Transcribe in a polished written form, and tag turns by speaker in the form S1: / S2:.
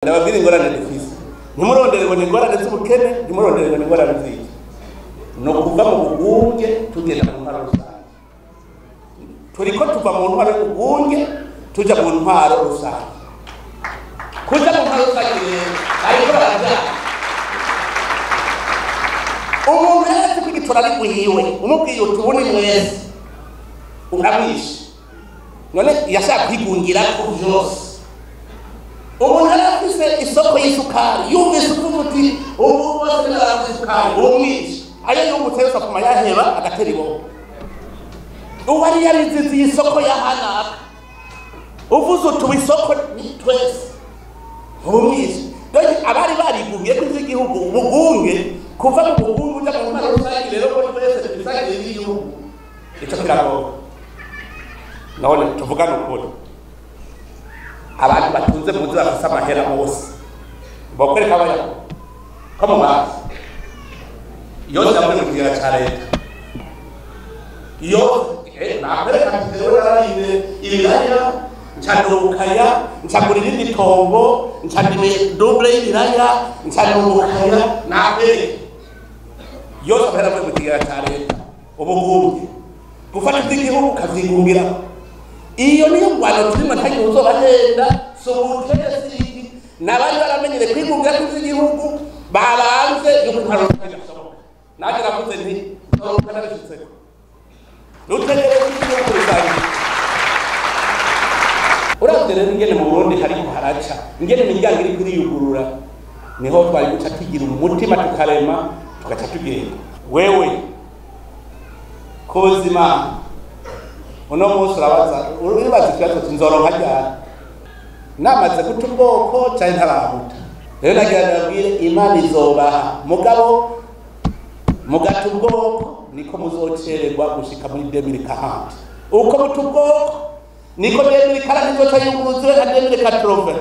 S1: Ndababwira ingorane dufise, ntimurondere ngo ni ingorane z'ubukene, ntimurondere ngo ni ingorane z'iki, ni ukuva mu bugunge tugenda mu ntwaro rusange. Turiko tuva mu ntwaro y'ubugunge tuja mu ntwaro rusange. Kuja mu ntwaro rusange rero bariko baravyara. Umuntu yari ko igitora ari gwiwe, umubwiye uti ubu ni mwese, uramwishe. None yashaka kwigungira ko vyose. Umuntu yari afise isoko y'isukari, yumvise uvuga uti ubu bose barabuze isukari, umwishe. Ayo yungutse yose akuma yaheba agatera iboko. Uwari yariziziye isoko ya hanaka, uvuze uti ubu isoko ni twese, umwishe. Donc abari barigungiye ko ivy'igihugu, ubugunge, kuva mu bugunge uja mu ntwaro rusange rero ko twese twisangiye ivy'igihugu, ico kiragoye. None tuvugane ukuri, abantu batunze muzi bafise amahera bose bokwereka abaya ko mu mazi yose yavuye mu kigega ca leta, yose nakwereka ati jewe nararinde ibiraya, nca ncagura irindi tongo, nca ndime double y'ibiraya, nca ndukaya, nakwereka yose amahera avuye mu kigega ca leta. Ubugunge gufata ivy'igihugu ukavyigungira, iyo niyo ngwano turimo. Ntagihe uzobahenda, si ubukene, si iki, n'abari baramenyere kwigungira ko ivy'igihugu babanze yuko intwaro rusange bishoboka. Nanjye navuze nti nzoroka nabishitseko, rutegereze ivy'igihugu rusange. Uravye rero ingene mu Burundi hariko haraca, ingene imiryango iriko iriyugurura, niho twari guca tugira umutima tukarema tugaca tugenda. Wewe kuzima uno munsi urabaza, uribaza ikibazo uti nzoronka ryari, namaze guta ubwoko canke ntarabuta? Rero nagira ndababwire, Imana izobaha, mugabo mugata ubwoko niko muzocererwa gushika muri 2040. Uko muta ubwoko niko 2040 izoca yuguruziwe nka 2080.